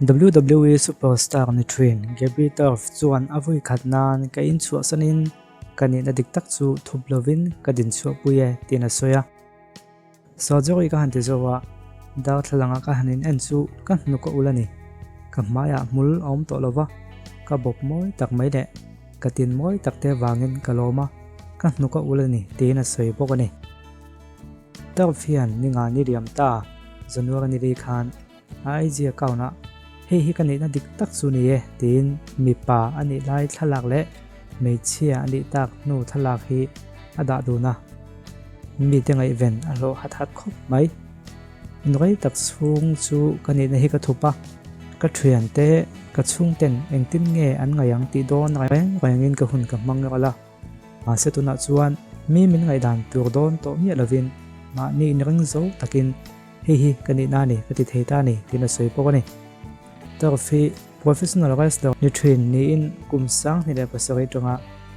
WWE superstar ni thin Gabby Turf chuan a vui khat nan ka inchhuahsanin ka nihna dik tak chu thup lovin ka dinchhuahpui e tiin a sawi a. Surgery ka han ti zo a, darthlalang ah ka han in en chu ka hnuk a ul a ni. Ka hmaiah hmul a awm tawh lo va, ka bawp mawi tak mai leh ka tin mawi tak te vangin ka lawm a, ka hnuk a ul a ni tiin a sawi bawk a ni. Turf hian ni nga ni liam ta, January ni li khan a IG account ah hei hi ka nihna dik tak chu ni e tiin mipa a nih lai thlalak leh hmeichhia a nih tak hnu thlalak hi a dah dun a, mite ngaihven a hlawh hat hat khawp mai. Inrei tak chhung chu ka nihna hi ka thup a, ka thiante ka chhungten engtin nge an ngaih ang tih dawn reng rengin ka hun ka hmang rawlh a. Mahse tunah chuan mi min ngaihdan tur dawn tawh miah lovin mahni inring zo takin hei hi ka nihna a ni ka ti thei ta a ni tiin a sawi bawk a ni. Turf hi professional wrestler ni thin niin kum 2007 tanga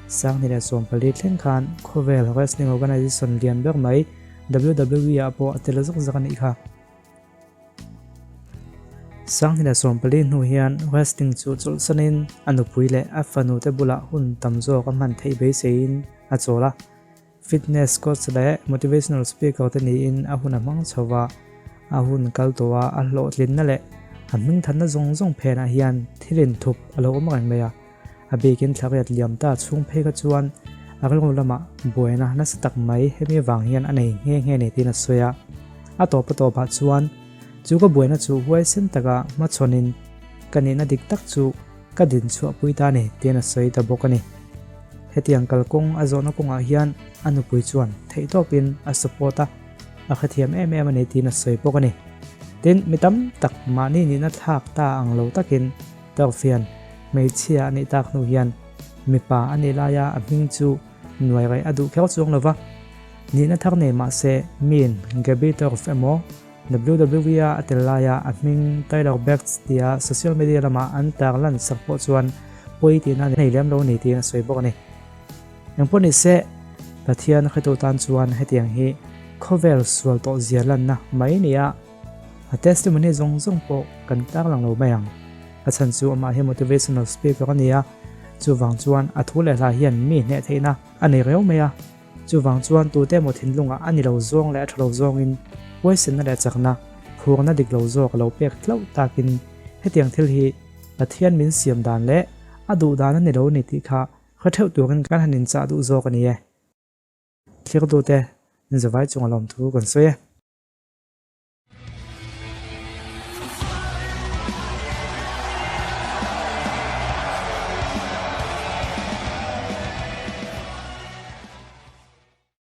2014 thleng khan khawvel wrestling organization lian ber mai WWE ah pawh a tel zak zak a nih kha. 2014 hnu hian wrestling chu chawlhsanin a nupui leh a fanu te bulah hun tam zawk a hman theih beiseiin a chawl a. Fitness coach leh motivational speaker te niin a hun a hmang chho va, a hun kal tawh a, a hlawhtlinna leh a hmingthanna zawng zawng phenah hian thil inthup a lo awm reng mai a. A bikin thlariat liam ta chhung phei kha chuan a rilru lamah buaina nasa tak mai hemi vang hian a nei nghe nghe ni tiin a sawi a. A tawp a tawpah chuan chu ka buaina chu huaisen taka hmachhawnin ka nihna dik tak chu ka din chhuahpui ta ni tiin a sawi ta bawk a ni. Hetiang kalkawng a zawhna kawngah hian a nupui chuan theihtawpin a support a, a hrethiam em em a ni tiin a sawi bawk a ni. Tin, mi tam tak mahni nihna thlak ta ang lo takin Turfian, hmeichhia a nih tak hnu hian mipa a nih laia a hming chu nuai raih a duh kher chuang lo va. Nihna thar nei mah se miin Gabby Turf emaw WWE-a a tel laia a hming Tyler Bates tia social media lama an tar lan sak pawh chuan pawi tihna nei lem lo ni tiin a sawi bawk a ni. Engpawh ni se, Pathian hretu tan chuan hetiang hi khawvel sual tawh zia lanna mai ni a. A testimony zawng zawng pawh kan tarlang lo mai ang. A chhan chu amah hi motivational speaker a ni a, chuvang chuan a thu leh hla hian mi hneh theihna a nei reu mai a. Chuvang chuan tute emaw thinlungah a ni lo zawng leh a tha lo zawngin huaisenna leh chakna, phurna dik lo zawk a lo pek tlauh takin hetiang thil hi Pathian min siam dan leh a duh dan a ni lo ni tih kha hre theuh turin kan han inchah duh zawk a ni e. Thlir dute, Zavai chunga lawmthu kan sawi e.